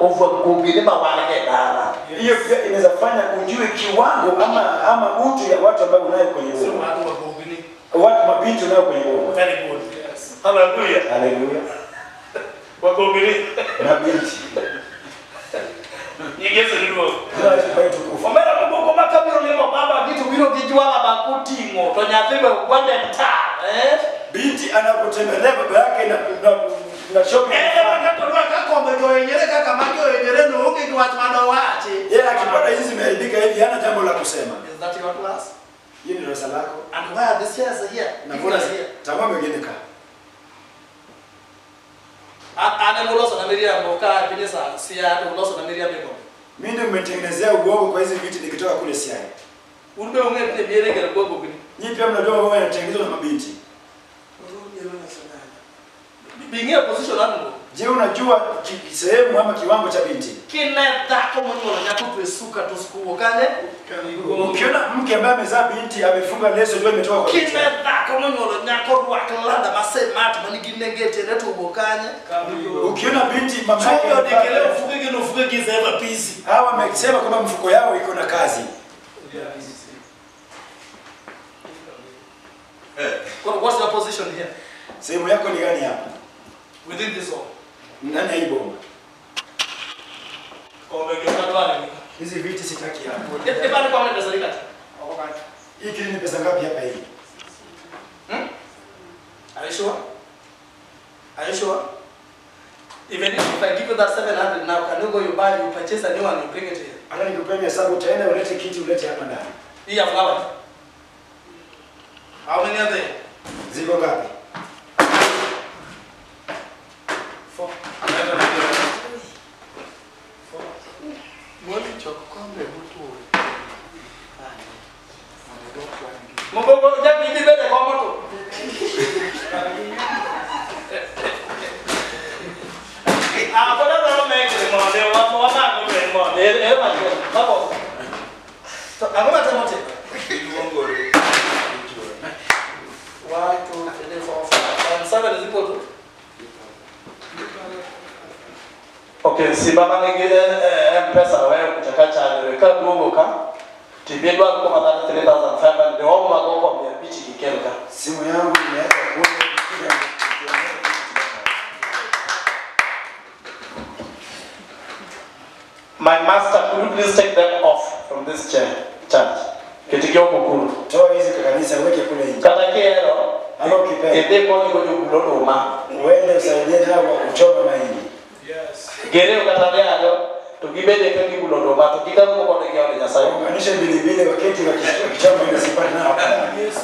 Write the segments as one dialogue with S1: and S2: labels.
S1: of wagogini ma wan-go e dala.
S2: Hiyo pia inaweza fanya ujue kiwango ama utu ya watu ambao unayo kwenye boma.
S3: Watu wagogini.
S2: Watu mabinti unayo kwenye boma.
S3: Very good. Yes. Hallelujah.
S2: Hallelujah.
S3: Wagogini.
S2: Mabinti.
S3: Nying Yesu ni duong'.
S2: Jina la Yesu lipewe utukufu.
S1: Omera maboko ma kabiro limo baba gi to biro gi jwala ba koting'o to nyathi be gwande ta, eh?
S2: Binti anapotembelea baba yake na shopping.
S4: En ema kata odwa ka kombe to ohinyore kaka magi ohinyore no onge gi wach madowachi.
S2: Yeye akipata hizi zimeharibika hivi hana jambo la kusema.
S1: Is that your class?
S2: Hii ni darasa lako.
S1: And why are the chairs here?
S2: Na mbona
S1: here?
S2: Tamaa mwingine ka.
S1: An emoloso na miriambo ka piny sa Siaya to uloso na miriambo e kombe.
S2: Mimi ndio mmetengenezea uongo kwa hizi viti nikitoka kule Siaya.
S1: Un be ung'e ni miere gero gogo gini.
S2: Nyinyi pia mnajua kwamba inatengenezwa na mabinti.
S1: Bing'eyo position ango.
S2: Je, unajua sehemu ama kiwango cha binti?
S1: Kine dhako monyuolo nyako to e suka to wuok kanye?
S2: Ukiona mke ambaye amezaa binti amefunga leso jua imetoka kwa binti.
S1: Kine dhako monyuolo nyako rwak lada masemat manigi nengo e tiende to wuok kanye?
S2: Ukiona binti mama yake
S4: Chumba
S2: amevaa
S4: dikele ufuke gi nofuke gi zeva busy.
S2: Hawa wamesema kwamba mfuko yao iko na kazi.
S1: What's your position here?
S2: Sehemu yako ni gani hapa?
S1: Within this hall.
S2: Ndani ya hii boma.
S1: Kombe gi kadware ni.
S2: Hizi viti sitaki hapa.
S1: Iparo kwa pesa likati.
S2: Hii kile ni pesa ngapi hapa hii?
S1: Are you sure? Are you sure? Even if I give you that 700 now, can you go you buy, you purchase a new one, you bring it here?
S2: Hata nikupea 700 utaenda ulete kiti ulete hapa ndani.
S1: Hii ya flower. How many are there?
S2: Ziko ngapi?
S1: 4. Mbogo jabi bi bede ko moto. Ah, boda no me kire mo de wa mo ma go me mo. E ma ko. Babo. To angoma temo te. 1 2 3 4 5 and 7 is equal to. Okay, simba manigi M-Pesa wewe kuchakacha ka duogo ka tibedwa kwa madhara 3500 ndio wao magoko kwa bichi kikelka.
S2: Simu yangu imeacha kule.
S1: My master, could you please take them off from this chair, church? Kitikio kukuru.
S2: Toa hizi kwa kanisa weke kule nje.
S1: Kata kiero.
S2: Ama ukipenda.
S1: Ede kwa ni gojo
S2: Uende usaidie tena kwa kuchoma mahindi.
S3: Yes.
S1: Gere ukatalia leo tukibede kengi kulodoma tukika kwa kwa ndio Nyasaye.
S2: Unganishe mbili mbili wakati wakichoma ile sipati na hapa.
S3: Yes.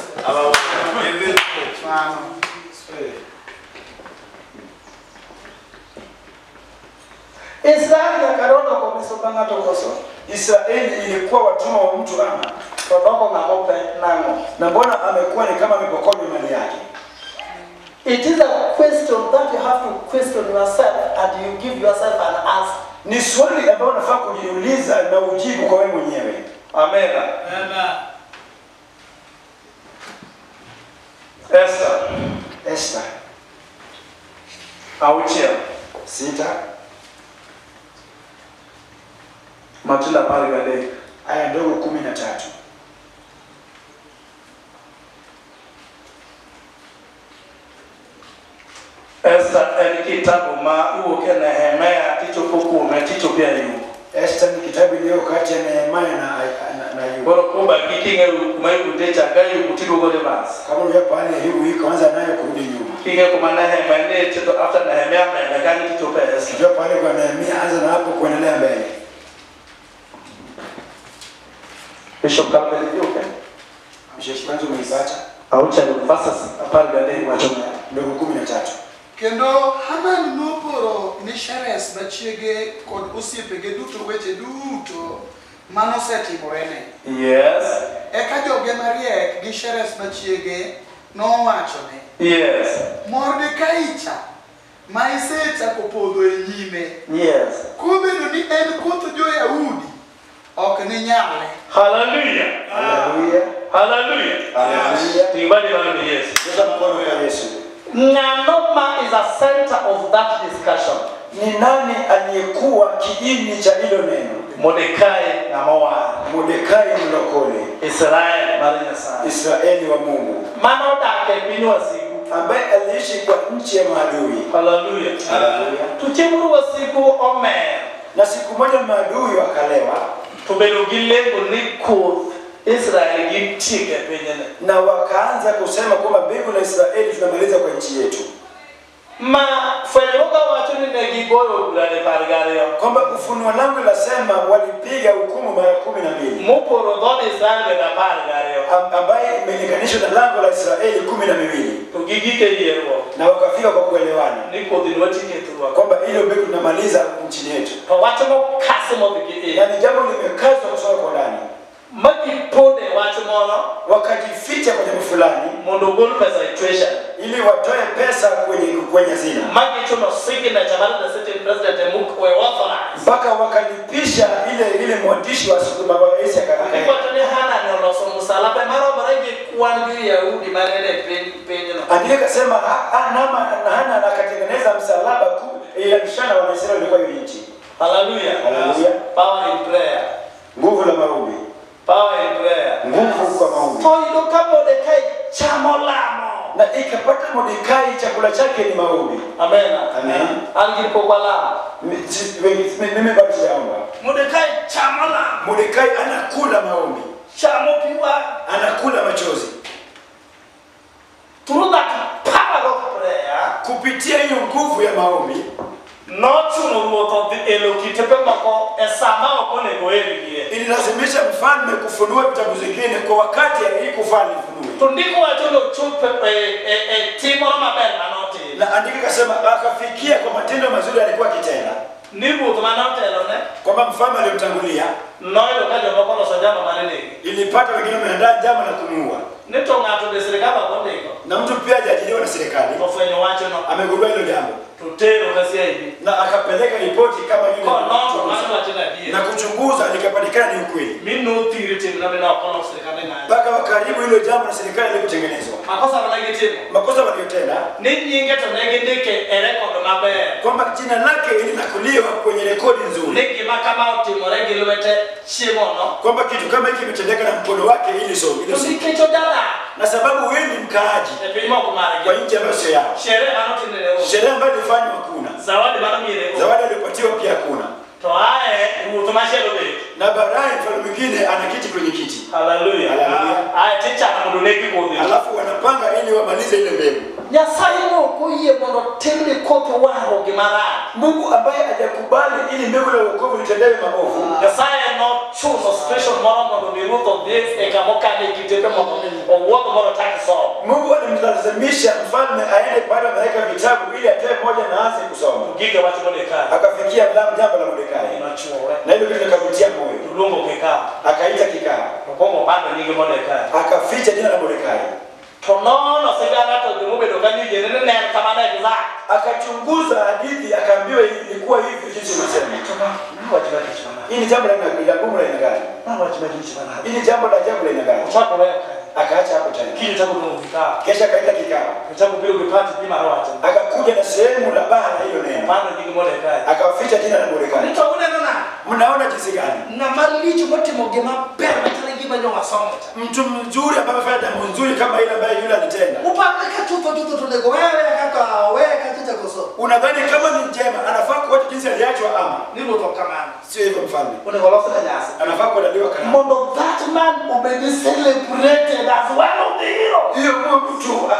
S1: Israeli akarodo kwa misumba ngato
S2: Israeli ilikuwa watumwa wa mtu ama
S1: todoko ngamope nango.
S2: Na mbona amekuwa ni kama amepokonywa mali yake?
S1: It is a question that you have to question yourself and you give yourself an answer.
S2: Ni swali ambalo unafaa kujiuliza na ujibu kwa wewe mwenyewe.
S1: Amen.
S3: Amen.
S1: Esther.
S2: Esther.
S1: Auchia.
S2: 6.
S1: Matunda pale gade.
S2: Aya ndogo 13.
S1: Esther en kitabu ma iwuok e Nehemia tichopo kuome tichopo e Ayub.
S2: Esther ni kitabu iliyo kati ya Nehemia na Ayub.
S1: Koro kubaki king'eyo kuma Ayub nitie chak Ayub tiduogo reverse.
S2: Kama unajua pale Ayub iko anza nayo kurudi nyuma.
S1: King'eyo kuma Nehemia nitie to after Nehemia mbele kanyo tichopo e Esther.
S2: Unajua pale kwa Nehemia anza na hapo kuendelea mbele.
S1: Bishop Campbell, you okay?
S2: Bishop kwanza umeipata?
S1: Aucha ni verses apar gadek wacho
S2: ndogo 13.
S5: Kendo Haman noporo ni Sheresh machiege kod osiepege duto weche duto manosetimorene.
S1: Yes.
S5: Eka joge mariek gi Sheresh machiege nowachone.
S1: Yes.
S5: Mordekai cha ma isechako podho e nyime.
S1: Yes.
S5: Kobedo ni en koth jo-Yahudi ok ni nyale.
S1: Hallelujah.
S2: Hallelujah.
S1: Hallelujah.
S2: Hallelujah.
S1: Timbani mano ni Yesu.
S2: Sasa mkono kwa Yesu.
S1: Ng'ano ma is a center of that discussion.
S2: Ni nani aliyekuwa kiini cha hilo neno?
S1: Mordekai ng'ama owar.
S2: Mordekai mlokole,
S1: Israel mar Nyasaye.
S2: Israeli wa Mungu,
S1: Manodak e piny wasigu.
S2: ambaye aliishi kwa nchi ya maadui.
S1: Haleluya.
S2: Haleluya.
S1: To chieng' moro wasigu omer.
S2: Na siku moja maadui wakalewa
S1: To bedo gi lengo ni koth Israel gitiek e pinyni.
S2: na wakaanza kusema kwamba mbegu la Israeli tunamaliza kwa nchi yetu,
S1: Ma fwenyruok wacho ni ne gigoyo bura 12
S2: kwamba Ufunuo langu lasema walipiga hukumu mara 12
S1: moporo dhood Israel bende 12
S2: ambaye imelinganishwa na lango la Israeli 12,
S1: to gigike yierruok
S2: na wakafika kwa kuelewana
S1: ni kodhi nwatieke thurwa
S2: kwamba ile mbegu tunamaliza nchini yetu.
S1: to wach mokasi modhi gi iye
S2: Yani jambo limekazwa kutoka kwa ndani,
S1: ma giponde wach moro
S2: wakajificha kwa jambo fulani
S1: mondo ogol pesa e treasury
S2: ili watoe pesa kwenye hazina,
S1: ma gichuno signature mar the sitting president emuk we authorize
S2: mpaka wakalipisha ile mwandishi wa rais akaka
S1: Iwacho ni Hanan oloso msalaba maromore gi kwan jo-Yahudi manene e pinyno.
S2: Andika kasema Hana akatengeneza msalaba ilishana Wanaisraeli walikuwa hiyo nchi.
S1: Hallelujah.
S2: Hallelujah.
S1: Power in prayer.
S2: Nguvu la maombi.
S1: Power in prayer.
S2: Nguvu kwa maombi.
S1: To yudo ka Mordekai chamo lamo.
S2: Na ikapata Mordekai chakula chake ni maombi.
S1: Amen.
S2: Amen.
S1: An gi pok walamo.
S2: Mimi bado sijaomba.
S4: Mordekai chamo lamo.
S2: Mordekai anakula maombi.
S4: Chamo piwa.
S2: Anakula machozi.
S1: Through that power of prayer,
S2: kupitia hiyo nguvu ya maombi,
S1: nochuno ruoth odhi elo kitepe moko e sama ok onego oelgie.
S2: Ililazimisha mfalme kufunua vitabu zingine kwa wakati alikufaa alifunue.
S1: To ndiko wacho nochopo e tim moro maber manotimo.
S2: Na andika kasema akafikia kwa matendo mazuri alikuwa akitenda.
S1: Ni ruoth manotelone,
S2: kwamba mfalme aliyemtangulia
S1: noyudo ka jomoko oloso njama mar nege.
S2: Ilipata wengine wameandaa njama na kumuua.
S1: Ni to ng'ato be sirikal ok ondiko.
S2: Na mtu pia hajaajiriwa na serikali.
S1: Ofwenyo wachno.
S2: Amegundua hilo jambo.
S1: To tero ka CID.
S2: Na akapeleka ripoti kama yule.
S1: Konono mano wacho adier.
S2: Na kuchunguza likapatikana ni ukweli.
S1: Mi nothir timna mi ne ok olos sirikal ng'anyo.
S2: Mpaka wakaribu hilo jambo na serikali ilikutengenezwa.
S1: Makosa mane gitimo.
S2: Makosa waliyotenda.
S1: Ni nyinge to ne gindike e rekod maber.
S2: Kwamba jina lake ilinakuliwa kwenye rekodi nzuri.
S1: Ni gima kama otimore gi lwete chieng'ono.
S2: Kwamba kitu kama hiki kimetendeka na mkono wake ili so.
S1: To nikech ojadak.
S2: Na sababu wewe ni mkaaji
S1: e piny moko margi.
S2: Kwa nchi ambayo sio yao.
S1: Sherehe manotimne onge.
S2: Sherehe ambayo ilifanywa hakuna.
S1: Zawadi manomire onge.
S2: Zawadi aliyopatiwa pia hakuna.
S1: To ae ruoth machielo bet.
S2: Na baadaye mfalme mwingine anaketi kwenye kiti.
S1: Haleluya.
S2: Haleluya.
S1: Ae tichano mondo negi kodhi.
S2: Alafu wanapanga ili wamalize ile mbegu.
S1: Nyasaye ok oyie mondo timne koth waro gimarach.
S2: Mungu ambaye hajakubali ili mbegu la wokovu litendewe maovu.
S1: Nyasaye nochuno situation moro mondo mi ruoth odhi e kama okane kitepe mondo owuodh mondo ochak somo.
S2: Mungu alimlazimisha mfalme aende pale ameweka vitabu ili atoe moja na aanze kusoma.
S1: Gige wach Mordekai.
S2: Akafikia jambo la Mordekai.
S1: Nochuowe.
S2: Na hilo kitu likamtia moyo.
S1: Oluongo kikao.
S2: Akaita kikao.
S1: Okwongo opando nying Mordekai.
S2: Akaficha jina la Mordekai.
S1: To nono sigana to gimobedo kanyo yiene ni ne en kamano exact.
S2: Akachunguza hadithi akaambiwa ilikuwa hivi jinsi unasema. Hii ni jambo la gumu la aina gani? Hii ni jambo la ajabu la aina gani? Akaacha hapo tena.
S1: Kile cha kudumu kikao.
S2: Kisha akaita kikao.
S1: Kwa biro gipati pima rawacho.
S2: Akakuja na sehemu la baa la hilo neno.
S1: Pando nying Mordekai.
S2: Akaficha jina la Mordekai.
S4: Nito uneno na.
S2: Mnaona jinsi gani?
S4: Ng'ama lich motimo gima ber machalo gima nyowasomo cha.
S2: Mtu mzuri ambaye amefanya jambo nzuri kama ile ambayo yule alitenda.
S4: Upanga ka chutho chutho to onego wewe kaka wewe kaka koso.
S2: Unadhani kama ni njema anafaa kuacha jinsi aliachwa ama?
S4: Ni ruoth ok kamano.
S2: Sio hivyo mfalme.
S1: Onego los kanyasi.
S2: Anafaa kuandaliwa karamu.
S1: Mondo that man obed celebrated as one of the heroes.
S2: Hiyo huyo mtu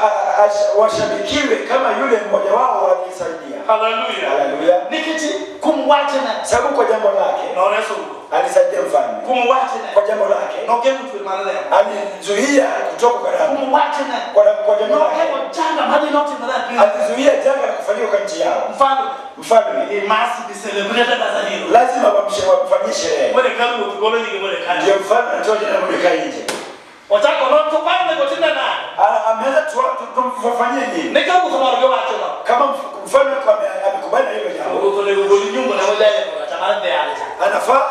S2: washabikiwe kama yule mmoja wao alisaidia.
S1: Hallelujah.
S2: Hallelujah.
S1: Nikech kuom wachne.
S2: Sababu kwa jambo lake
S1: noreso ruoth.
S2: Alisaidia mfalme.
S1: Kuom wachne.
S2: Kwa jambo lake
S1: nogeng'o chwer mar remo.
S2: Alizuia kutoka kwa damu.
S1: Kuom wachne.
S2: Kwa jambo lake
S1: nogeng'o janga mane notimore e piny.
S2: Alizuia janga la kufanyika kwa nchi yao.
S1: Mfalme.
S2: Mfalme.
S1: He must be celebrated as a hero.
S2: Lazima wamfanyie sherehe.
S1: Mordekai ruoth golo nying Mordekai.
S2: Ndio mfalme anatoa jina la Mordekai nje.
S1: Ochako no to paro onego timne nade?
S2: Ameanza tumfanyie nini?
S1: Nikech ruoth mor gi wachno.
S2: Kama mfalme amekubali na hilo jambo.
S1: Ruoth onego gol nyungo ne mojaye cha mar dhiang' jale.
S2: Anafaa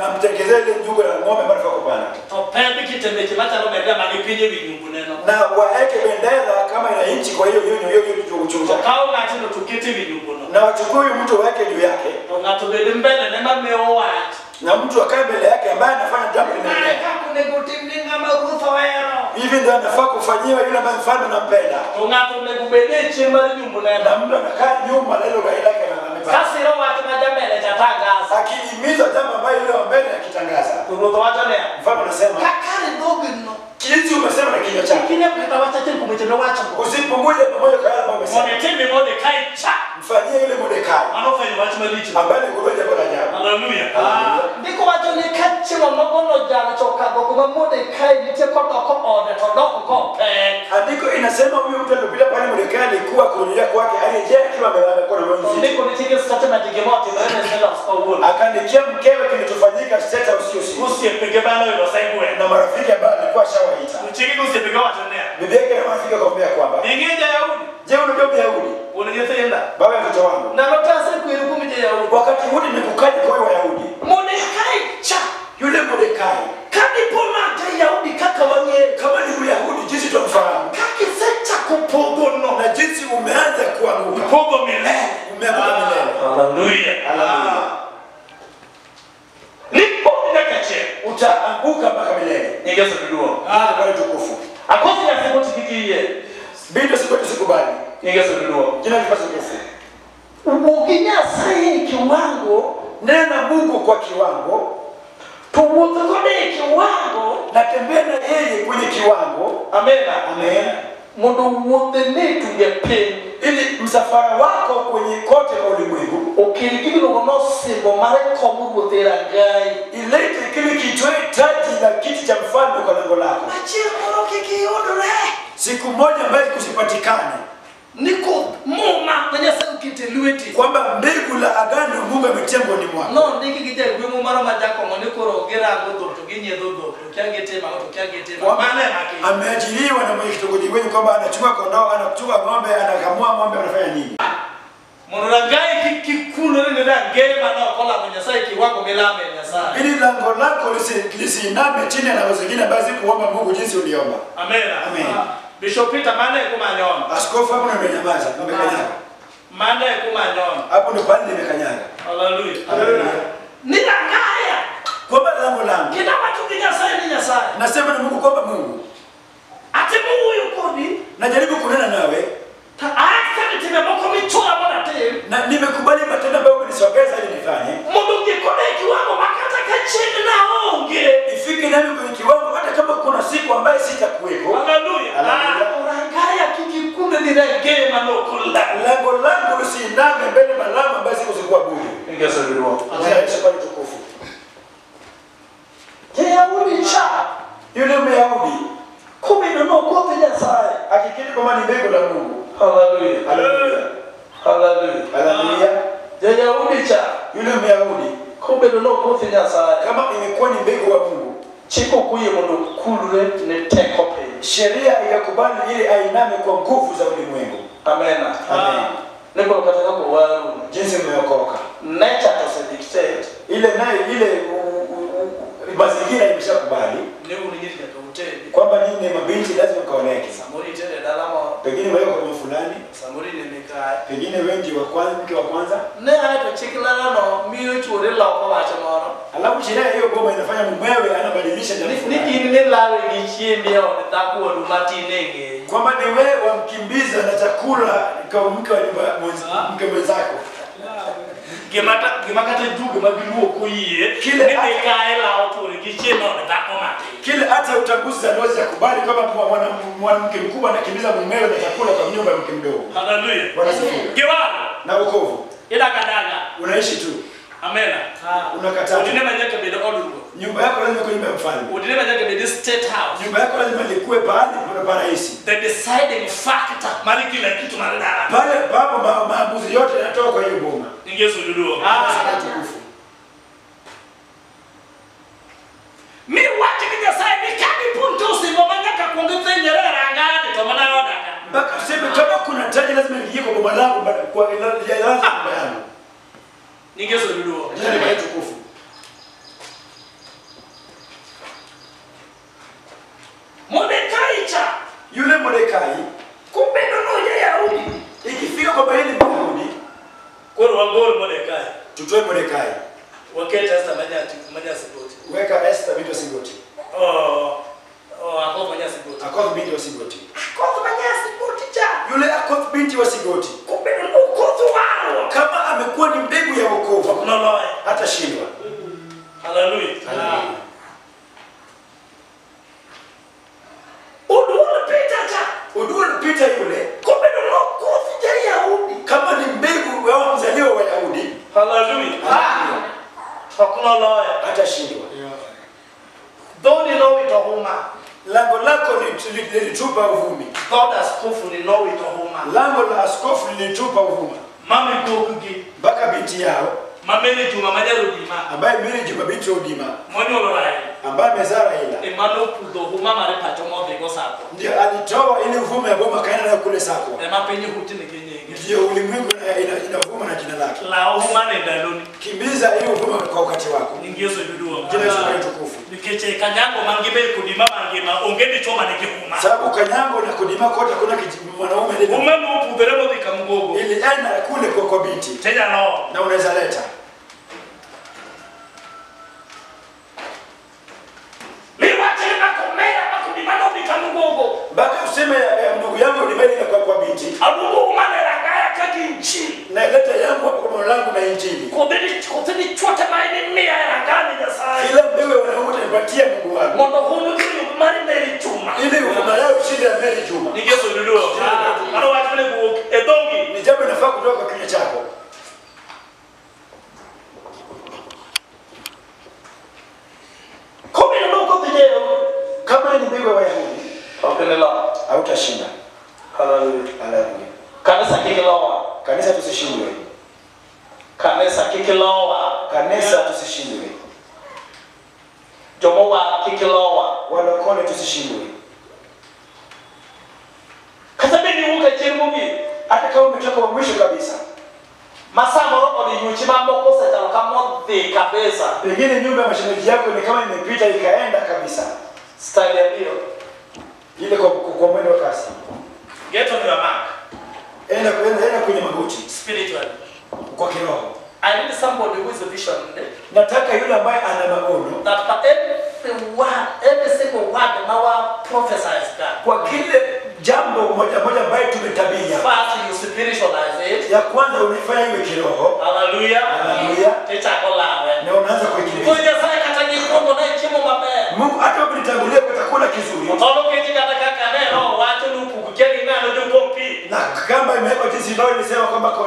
S2: amtengezee ile nyungu ya ng'ombe ambayo anafaa kupanda.
S1: To pedhi kitembeche machalo bendera magipinye wi nyumbu neno.
S2: Na waeke bendera kama ina inchi kwa hiyo hiyo hiyo hiyo
S1: To
S2: chungu.
S1: kaw ng'atno to kete wi nyumbu no.
S2: Na wachukue huyu mtu waeke juu yake
S1: To ng'ato bed mbele ne mamiyo wach.
S2: na mtu akae mbele yake ambaye anafanya jambo
S1: Mae
S2: linaloenea.
S1: kaka onego tim ne ng'ama ruoth ohero.
S2: Hivi ndio anafaa kufanyiwa yule ambaye mfalme anampenda.
S1: To ng'ato onego bed e chien mar nyumbu neno.
S2: Na mtu anakaa nyuma na ile gari lake na amepanda.
S1: Kasiro wach ma jambele cha tangaza.
S2: Akihimiza jambo ambayo yule wa mbele akitangaza.
S1: To ruoth wacho niya,
S2: Mfalme anasema
S4: Kakare dhogno.
S2: jinsi umesema na kinywa chako.
S1: kik inyal kata wach achiel kuom weche miwachogo.
S2: Usipunguze pamoja kwa yale ambayo umesema.
S3: Mondo itim ni Mordekai cha.
S2: Mfanyie yule Mordekai
S3: Mano ofwenyo wach malich.
S2: ambaye aligundua jambo la ajabu.
S3: Haleluya.
S1: Ndiko wacho ni ka chiemo nogono jal to okadho kuma Mordekai nitie kodok ode to dok kopek.
S2: Andiko inasema huyu mtu aliyopita pale Mordekai alikuwa kurudia kwake alirejea akiwa amelala kwa roho
S1: To
S2: nzito.
S1: ndiko nitie gi statement gima otimore ne Silas kawuono.
S2: Akaandikia mkewe kilichofanyika State House usiku
S3: Osiepege mane oyudo osegwelo.
S2: na marafiki ambao alikuwa ashawaita.
S3: To chiege gi osiepege owacho niya,
S2: Bibi yake na marafiki wakamwambia kwamba,
S3: ing'e ja-Yahudi,
S2: je, unajua Myahudi?
S3: wuon nyithinda.
S2: Baba ya mtoto wangu.
S1: Ndalo te asekweru kuom jo-Yahudi.
S2: Wakati huu nimekukaje kwa wewe Wayahudi?
S1: Mordekai cha
S2: Yule Mordekai
S1: ka dipo na ja-Yahudi kaka wang'eyo
S2: kama ni Myahudi jinsi tunamfahamu
S1: kakisechako podhono
S2: na jinsi umeanza kuanguka,
S3: Podho milele.
S2: umeanguka milele.
S3: Haleluya.
S2: Haleluya.
S3: Nipodho nyaka chieng'.
S2: Utaanguka mpaka milele.
S3: Nying Yesu duong'.
S2: Kwa tukufu.
S3: Akosi nyathi moti kik iyie.
S2: Binti siku sikubali.
S3: Nying Yesu duong'.
S2: Jina lipaswe tukufu.
S1: Wuo gi Nyasaye e kiwango
S2: Nena na Mungu kwa kiwango
S1: to wuoth kode e kiwango
S2: na tembea na yeye kwenye kiwango.
S1: amena
S2: Amen.
S1: mondo wuodhene tuge piny
S2: Ili msafara wako kwenye kote kwa ulimwengu
S1: okel gimiluongo nosimbo mar kom ruoth e rangai
S2: ilete kile kichwe taji la kiti cha mfalme kwa lango lako.
S4: Achiel moro kik iyudre.
S2: Siku moja ambayo kusipatikane
S1: ni koth muma ma Nyasaye oketo e lweti
S2: kwamba mbegu la agano Mungu ametia mkononi mwako.
S1: Nondiki gi jagweng'u moro ma jakong'o ni koro girango dhok to ginyiedho dhok to kia gitimo ang'o to kia gitimo ang'o.
S2: Kwamba
S3: Mano ema kiny.
S2: ameajiriwa na mwenye kitongoji wenu kwamba anachukua kondoo, anachukua ng'ombe, anakamua ng'ombe, anafanya nini?
S1: Mondo rangai kik kikulre ni rangeye manok olamo Nyasaye kiwango milame Nyasaye.
S2: Ili lango lako lisiname chini ya lango zingine basi kuomba Mungu jinsi uliomba.
S3: Amen.
S2: Amen.
S3: Bishop Peter mano e kuma nyono.
S2: Askofu hapo nimenyamaza, nimekanyaga.
S3: Mano e kuma nyono.
S2: Hapo ndo pale nimekanyaga.
S3: Haleluya.
S2: Haleluya.
S1: Ni rangaya
S2: Kwamba lango langu.
S1: kendo awacho gi Nyasaye ni Nyasaye.
S2: Nasema na Mungu kwamba Mungu,
S1: Atimo wuoyo kodi
S2: najaribu kunena nawe
S1: to accept timbe moko michula mondo atim
S2: na nimekubali matendo ambayo umenisogeza ili nifanye.
S1: mondo ong'i kode e kiwango ma kata ka chieng' naonge
S2: Ifike nami kwenye kiwango hata kama kuna siku ambaye sitakuwepo.
S3: Haleluya.
S2: Haleluya.
S1: Rangaya kik ikulre ni rangeye manok olamo.
S2: Lango langu lisiname mbele malango ambayo sikuabudu.
S3: Nying Yesu duong'.
S2: Jina la Yesu kwa tukufu.
S1: Ja-Yahudi cha
S2: Yule Myahudi
S1: kobedo nokoth Nyasaye.
S2: akikiri kwamba ni mbegu la Mungu.
S1: Haleluya.
S2: Haleluya.
S1: Haleluya.
S2: Haleluya.
S1: Ja-Yahudi cha
S2: Yule Myahudi
S1: kobedo nokoth Nyasaye.
S2: kama imekuwa ni mbegu wa Mungu,
S1: Chik ok oyie mondo okulre ne teko piny.
S2: sheria ikakubali ili ainame kwa nguvu za ulimwengu.
S1: Amena.
S2: Amen.
S1: Ni koro kata kaka owaru,
S2: Jinsi mmeokoka.
S1: nature to osedictate
S2: Ile nayo ile mazingira imeshakubali
S1: ni un nyiri nyaka utedi.
S2: kwamba nyinyi ni mabinti lazima mkaoleke.
S1: Samoro itede e dala moro,
S2: Pengine wewe kwa fulani,
S1: samoro in e mikayi.
S2: pengine wewe ndiye wa kwanza, mke wa kwanza.
S1: Ne ae to chik lalano miyo chuori loko wach moro.
S2: Alafu sheria hiyo boma inafanya mumewe anabadilisha jambo
S1: Ni
S2: fulani.
S1: in nilawe gi chiembi e od dhako wadu matin e ng'eyi.
S2: Kwamba ni wewe wamkimbiza na chakula kwa mke wa nyumba mke mwenzako.
S3: Gima kata juge ma giluwo koyie
S2: Kile
S3: ni mikayi lawo chuori gi chiemo e od dhako matin.
S2: Kile hata utanguzi za ndoa kubali kwamba mwanamke mkubwa anakimbiza mumewe na chakula kwa nyumba ya mke mdogo.
S3: Haleluya.
S2: Bwana asifiwe.
S3: Giwalo.
S2: Na wokovu.
S3: Idak adaga.
S2: Unaishi tu.
S3: Amena.
S2: Unakataa.
S3: Odine ma nyaka bed od ruoth.
S2: Nyumba yako lazima ikuwe nyumba ya mfalme.
S3: Odine ma nyaka bed state house.
S2: Nyumba yako lazima ikuwe pahali pa rais.
S3: The deciding factor mar kila kitu mar dala.
S2: Pale ambapo maamuzi yote yanatoka kwa hiyo boma.
S3: Nying Yesu duong'.
S2: Tukufu.
S1: Mi wach gi Nyasaye ni ka dipo osimbo ma nyaka kuong thinyre e rangani to mana e oda ka.
S2: Mpaka useme kama kuna taji lazima liingie kwa boma langu, kwa lazima nyumba yangu.
S3: Nying Yesu duong'.
S2: Jina la tukufu.
S3: Waket Esther Manyasi Goti.
S2: Weka Esther binti wa Sigoti.
S3: Oh, Akoth Manyasi Goti.
S2: Akoth binti wa Sigoti.
S3: Akoth Manyasi Goti cha.
S2: Yule Akoth binti wa Sigoti.
S3: Kumbe ukoth wao.
S2: Kama amekuwa ni mbegu ya wokovu,
S3: Noloye.
S2: hatashindwa.
S3: Hallelujah.
S2: Haleluya.
S3: Oduol Peter cha.
S2: Oduol Peter yule
S3: Kumbe ukoth ja Yahudi.
S2: kama ni mbegu ya mzaliwa wa Yahudi,
S3: Hallelujah. Noloye.
S2: hatashindwa.
S1: Dhoodi nowito huma.
S2: Lango lako lilitupa uvumi.
S1: Dhood askofu ninowito huma.
S2: Lango la askofu lilitupa uvuma.
S3: Mami gokugi.
S2: Mpaka binti yao
S3: Mamene Juma Majarudima.
S2: ambaye Mary Juma binti wa Odima
S3: Monyuolo Raila.
S2: ambaye amezaa Raila
S3: Ema nopudho huma mare pacho modhigo Sako.
S2: ndio alitoa ile uvumi ya boma kaenda nayo kule Sakwa.
S3: Ema piny huti nigi nyinge.
S2: Ndio ulimwengu inavuma na jina lake.
S3: Law huma ne ndaloni.
S2: Kimbiza hiyo uvuma kwa wakati wako.
S3: Nying Yesu oyud duong'.
S2: Jina Yesu ni tukufu.
S3: Nikech Kanyango mangima e Kodima mangima onge dichuo manigi huma.
S2: Sababu Kanyango na Kodima kote kuna mwanaume ndiye.
S3: Huma nopudhore modhi Kamgogo.
S2: Ilienda kule kwa binti.
S3: Tenya no.
S2: Na unaweza leta. Mpaka useme ndugu yangu nimeenda kwa binti.
S3: Alugo huma ne rangaya kaka injili.
S2: Na leta yangu hapo kwa langu na injili.
S3: Kodhi chote maini mia rangani Nyasaye.
S2: Kila mbegu wanaume nipatie Mungu wangu.
S3: Mondo hunu kiri mari Mary Juma.
S2: Ili uvuma yao ushinde ya Mary Juma.
S3: Nying Yesu oyud duong'. Mano wach mane wuok e dhogi.
S2: Ni jambo linafaa kutoka kwa kinywa chako. Kama ni mbegu ya Wayahudi, hautashinda.
S1: Hallelujah.
S2: Haleluya.
S1: Kanisa kikilowa.
S2: Kanisa tusishindwe.
S1: Kanisa kikilowa.
S2: Kanisa tusishindwe.
S1: Jomowa kikilowa.
S2: Walokole tusishindwe.
S1: Kata bende wuok e chien mogik.
S2: Hata kama umetoka wa mwisho kabisa.
S1: Masaa moro odhi yuchi mamoko osechalo kamodhi kabisa.
S2: Pengine nyumba ya mashemeji yako ni kama imepita ikaenda kabisa.
S1: Style ya mbio.
S2: Ile kwa mwendo wa kasi.
S3: Get on your mark.
S2: Enda kwenye magoti.
S3: Spiritually.
S2: Kwa kiroho.
S1: I need somebody who is a visionary.
S2: Nataka yule ambaye ana maono.
S1: That for every word, every single word our prophesies God.
S2: Kwa kile jambo moja moja ambaye tumetabia.
S1: First you spiritualize it.
S2: Ya kwanza unaifanya iwe kiroho.
S3: Hallelujah.
S2: Hallelujah.
S1: Tichako lawe.
S2: Na unaanza kuikimbiza.
S1: Kwa Nyasaye kata nyikondo na chiemo maber.
S2: Mungu hata ukinitangulia kwa chakula kizuri.
S3: Otolo keti kata kaka ne roho wacho ni upugu kia gi ng'ano jopong' pi.
S2: Na kamba imewekwa jinsi ndio ilisema kwamba kwa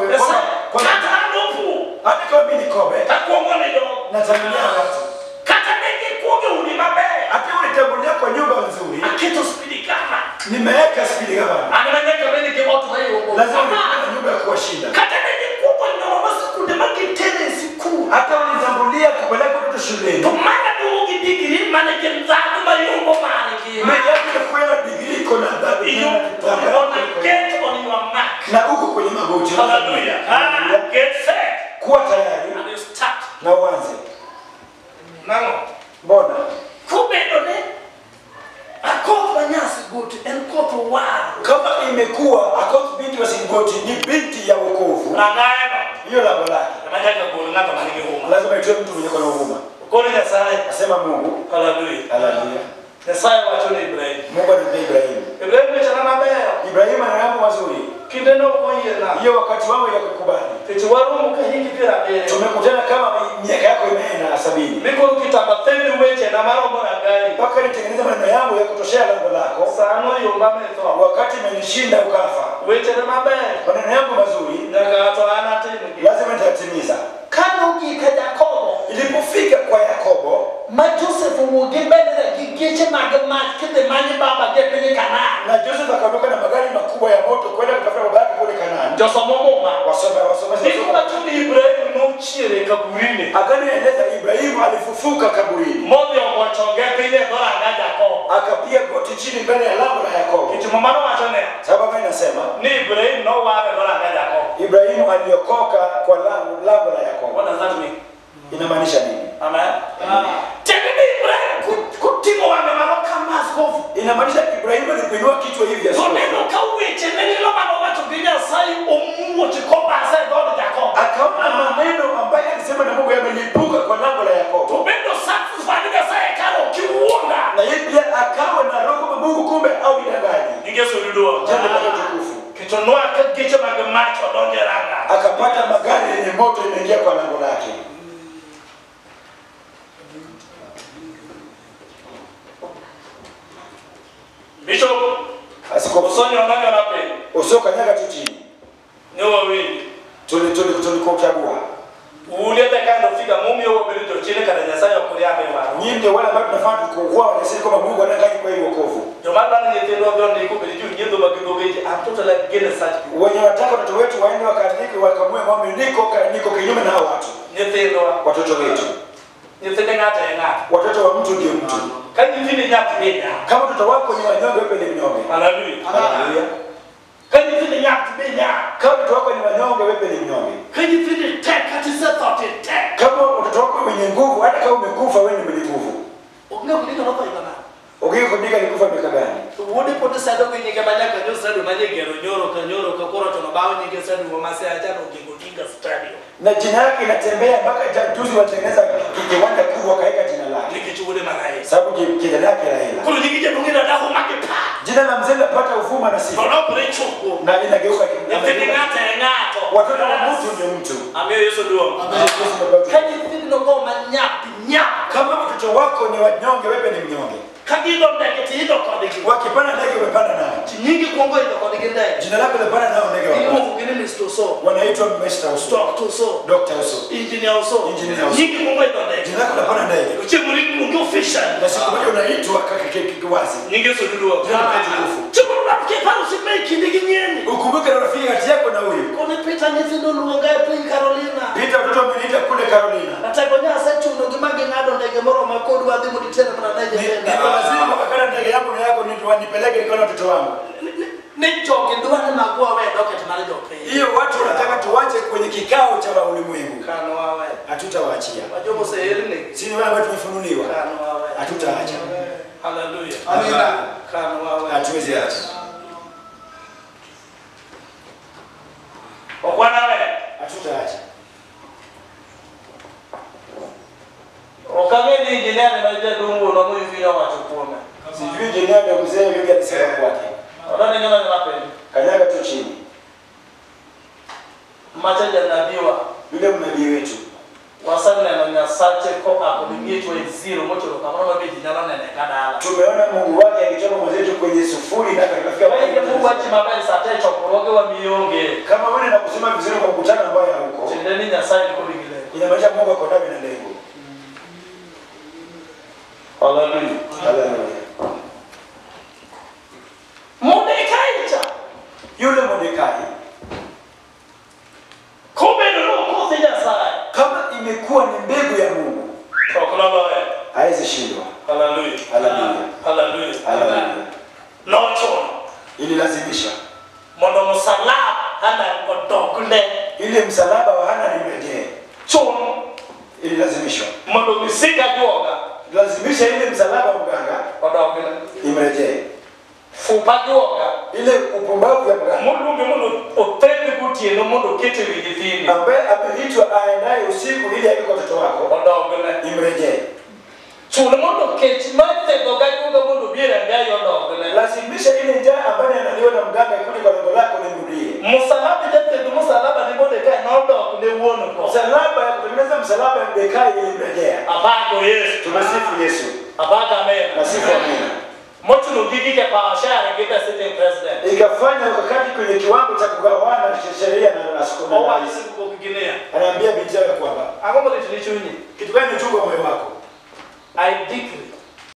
S3: kata anupu.
S2: Hata kama mimi ni kobe.
S3: Takuongo ni do.
S2: Natangulia watu.
S3: Kata negi kuoge udi maber.
S2: Hata unitangulia kwa nyumba nzuri.
S3: Aketo spidi kama.
S2: Nimeweka spidi kama.
S1: Anamanyaka mimi ni ot mayo.
S2: Lazima nikuwe na nyumba ya kuwashinda.
S3: Kata negi kuogo nyono sikunde magitere sikul.
S2: Hata unitangulia kupeleka mtoto shuleni.
S3: To mana duogo gi digri mane gin dhano mayombo margi.
S2: Mimi yangu itakuwa na digri iko na dhahabu.
S3: You wanna get on your mark.
S2: Na uko kwenye magoti.
S3: Hallelujah. Get set.
S2: Kuwa tayari.
S3: And you start.
S2: Na uanze.
S3: Nango.
S2: Mbona?
S3: Kubedo ne Akoth Manyasi Goti en koth war.
S2: Kama imekuwa Akoth binti wa Sigoti ni binti ya wokovu.
S3: Rangayano.
S2: Hiyo lango lake.
S3: Manyaka gol ng'ato manigi huma.
S2: Lazima itoe mtu mwenye kona huruma.
S1: Koro Nyasaye.
S2: Asema Mungu.
S1: Hallelujah.
S2: Hallelujah.
S1: Nyasaye wacho ne Ibrahim.
S2: Mungu anamwambia Ibrahim.
S1: Ibrahim wechena maber.
S2: Ibrahim ana mambo mazuri.
S1: Kinde nokoyiena.
S2: Hiyo wakati wangu ya kukubali.
S1: Nikech waromo ka higi 70.
S2: Tumekutana kama miaka yako imeenda 70.
S1: Mikoro kitamba thendi wechena maromo rangai.
S2: Mpaka nitengeneze maneno yangu ya kutoshea lango lako.
S1: Sano yomba metho.
S2: Wakati imenishinda ukafa.
S1: Wechena maber.
S2: Maneno yangu mazuri
S1: nyaka to an atimgi.
S2: Lazima nitatimiza.
S1: Kano gik Jakobo.
S2: Ilipofika kwa Yakobo,
S1: ma Joseph owuok gi bendera gi geche mag mach kidhi many baba gi e piny Kanaan.
S2: Na Joseph akaondoka na magari makubwa ya moto kwenda kutafuta baba yake kule Kanaani.
S1: Josomo Muma.
S2: Wasome.
S1: Ndiko wacho ni Ibrahim nochier e kaburini.
S2: Agano inaeleza Ibrahimu alifufuka kaburini.
S1: Modhi ogo chonge piny e dhoranga Jakobo.
S2: Akapiga goti chini mbele ya lango la Yakobo.
S1: Nikech Muma nowacho niya.
S2: Sababu inasema
S1: ni Ibrahim nowar e dhoranga Jakobo.
S2: Ibrahimu aliokoka kwa lango la Yakobo.
S1: What does that mean?
S2: Inamaanisha nini?
S1: Amen. Tiende ni Ibrahim kuting'o wang'e malo kama askofu.
S2: Inamaanisha Ibrahimu alipoinua kichwa hivi askofu.
S1: To neno ka weche ne lilo manowacho gi Nyasaye omuoch kobase e dhood Jakobo.
S2: Akaona maneno ambayo alisema na Mungu yamelipuka kwa
S1: Osonyo na piny.
S2: Usiokanyaga tu chini.
S1: Ne wawinji.
S2: Tulikuchagua.
S1: Ule the kind of figure mumiyo wabedo jochien kata Nyasaye ok riambe waro.
S2: Nyinyi ndio wale ambao tunafaa tukuokoa wajasiri kwamba Mungu anataka kwa hiyo wokovu.
S1: Joma dwaro nyithindwa dhi ondiko bed ji nyiedho mag dhogeji. I'm totally against such people.
S2: Wenye wanataka watoto wetu waende wakaandike wakamue ng'ombe, niko kinyume na hao watu.
S1: Nyithindwa,
S2: watoto wetu.
S1: Nyithind ng'ato e ng'ato.
S2: Watoto wa mtu ndio mtu.
S1: Ka nyithindi nyap be nyap.
S2: Kama watoto wako ni wanyonge, wewe ni mnyonge.
S1: Haleluya.
S2: Haleluya.
S1: Ka nyithindi nyap be nyap.
S2: Kama watoto wako ni wanyonge, wewe ni mnyonge.
S3: Ka nyithindi tek kata isetho to tek.
S2: Kama watoto wako wenye nguvu, hata kama umekufa wewe ni mwenye nguvu.
S3: Ok ng'eyo Odinga notho higa nade?
S2: Oginga Odinga alikufa miaka gani?
S3: To wuode pod sando gi nyinge ma nyaka nyo stadium manye gero nyoro ka nyoro ka koro to nobawo nyinge stadium ma Siaya no Oginga Odinga stadium.
S2: Na jina yake inatembea mpaka juzi walitengeneza kiwanja kubwa wakaweka jina lake.
S3: Nikech wuode ma Raila.
S2: Sababu jina lake Raila.
S3: Koro nyingi jadonge na daho mage pa.
S2: Jina la mzee linapata uvuma na sifa.
S3: To lokore chopo.
S2: Na linageuka
S3: Nyithind ng'ato e ng'ato.
S2: Watoto wa mtu ndio mtu.
S1: Amiyo Yesu duong'.
S3: Ka nyithindo go ma nyap nyap.
S2: Kama watoto wako ni wanyonge, wewe ni mnyonge.
S3: Ka giidho ndege to iidho kodgi.
S2: Wakipanda ndege umepanda nao.
S3: Nyingi kuongo idho kodgi ndege.
S2: Jina lako limepanda nao ndege wako.
S3: Iluongo gi ni Mr. Oso.
S2: Wanaitwa Mr. Oso.
S3: Dr. Oso.
S2: Dr. Oso.
S3: Engineer Oso.
S2: Engineer Oso.
S3: Nyingi kuongo idho ndege.
S2: Jina lako linapanda ndege.
S3: Chieng' moro iluongi official.
S2: Na siku moja unaitwa wazi.
S1: Nying Yesu duong'.
S2: Jina lako tukufu.
S3: Chieng' moro kiparo osiepe e kindi gi nyieni.
S2: Ukumbuke na rafiki kati yako na huyu.
S3: Koni Peter nyithindo oluonga e piny Carolina.
S2: Peter watoto wameniita kule Carolina.
S3: Atego nyasechuno gi ma ging'ado ndege moro ma kodwa dhi mondo iter mana ne nyithindo.
S2: Niko lazima wakala ndege yangu na yako nipeleke nikaone watoto wangu.
S3: Ni jogi dwaro mag wawe doket mar jopiny.
S2: Hiyo watu wanataka tuwache kwenye kikao cha ulimwengu.
S3: Kano wawe.
S2: Hatutawaachia.
S3: Wajomo sehelni.
S2: Sisi wale ambao tumefunuliwa.
S3: Kano wawe.
S2: Hatutaacha.
S1: Haleluya.
S5: Amina.
S3: Kano wawe.
S2: Hatuwezi acha.
S1: Okwana we.
S2: Hatutaacha.
S1: Okang'e ni engineer ma jadungu no moyudo wacho kuome.
S2: Sijui engineer ndio mzee yule alisema kwake.
S1: Odoni nyona nyona piny.
S2: Kanyaga tu chini.
S1: Macha janabiwa.
S2: Yule mnabii wetu.
S1: Wasaneno Nyasache koa kod miechwa e zero mochopo kamoro ma be ji nyalo nene ka dala.
S2: Tumeona Mungu wake akitoka mwenzetu kwenye sufuri na akafika.
S1: Waige Mungu achi maber sa te chokruoge wa mionge.
S2: Kama wewe na kusema vizuri kwa mkutano ambao hauko.
S1: Tiende ni Nyasaye niko gi lengo.
S2: Inamaanisha Mungu ako ndani na lengo.
S1: Haleluya.
S2: Haleluya.
S1: Mordekai cha.
S2: Yule Mordekai
S1: kumbe ndio Nyasaye.
S2: Kama imekuwa ni mbegu ya Mungu, haiwezi shindwa.
S1: Haleluya.
S2: Haleluya.
S1: Haleluya.
S2: Haleluya.
S1: Nocho.
S2: Ililazimisha.
S1: Mondo msalaba hana odogne.
S2: Ile msalaba wa Hana ni mrejee.
S1: Chon.
S2: Ililazimishwa.
S1: Mondo misiga juoga.
S2: Lazimisha ile msalaba wa mganga
S1: odogne.
S2: Imrejee.
S1: Fupa juoga.
S2: Ile upumbavu ya mganga.
S1: Mundu mundu otendi kutieno mundu kete wi nyithindo.
S2: Ambaye ameitwa aendaye usiku ili aje kwa watoto wako.
S1: Odogne.
S2: Imrejee.
S1: Chuno mondo kech mathego ga juoga mondo obiro e ngai odogne.
S2: Lazimisha ile njaa ambayo analiwa na mganga ikuje kwa lengo lako nimrudie.
S1: Msalaba jathego msalaba ni Mordekai nodok ne wuon go.
S2: Msalaba ya kutengeneza msalaba ya Mordekai ilimrejea.
S1: Apako Yesu.
S2: Tumesifu Yesu.
S1: Apako amen.
S2: Nasifu amen.
S1: Mochuno gigi ke power share gi the sitting president.
S2: Ikafanya wakati kwenye kiwango cha kugawana sheria na askofu. Anaambia binti yake kwamba
S1: ang'o molitni chunyi?
S2: Kitu gani uchungu wa moyo wako?
S1: I decree.